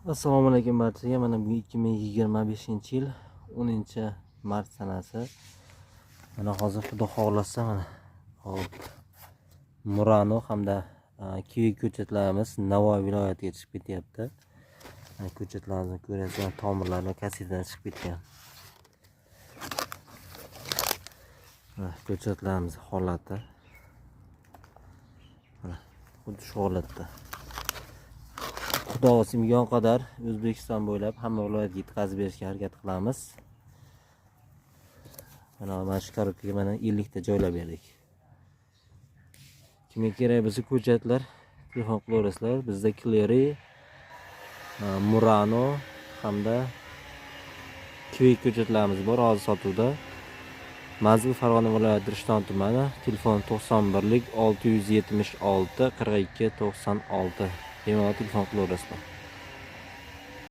Assalomu alaykum barchaga. Mana bugun 2025-yil 10-mart sanasi. Mana hozir, Xudo xohlasa, mana hop, Murano hamda Kivi ko'chatlarimiz Navoiy viloyatiga chiqib ketyapti. Mana ko'chatlarimizni ko'ryapsizlar, tomirlari kassetadan chiqib ketgan. Mana ko'chatlarimiz holati. Mana xuddi shu holatda. Xudo xohlasa, imkon qadar O'zbekiston bo'ylab hamma viloyatga yetkazib berishga harakat qilamiz. Mana shu korobkaga mana 50 ta joylab berdik. Kimga kerak bo'lsa ko'chatlar, telefon qilaverasizlar. Bizda Clery, Murano hamda Kiwi ko'chatlarimiz bor hozir sotuvda. Manzil: Farg'ona viloyati, Rishton tumani, telefon 91 676 42 96. Bemalol telefon qilaverasizlar.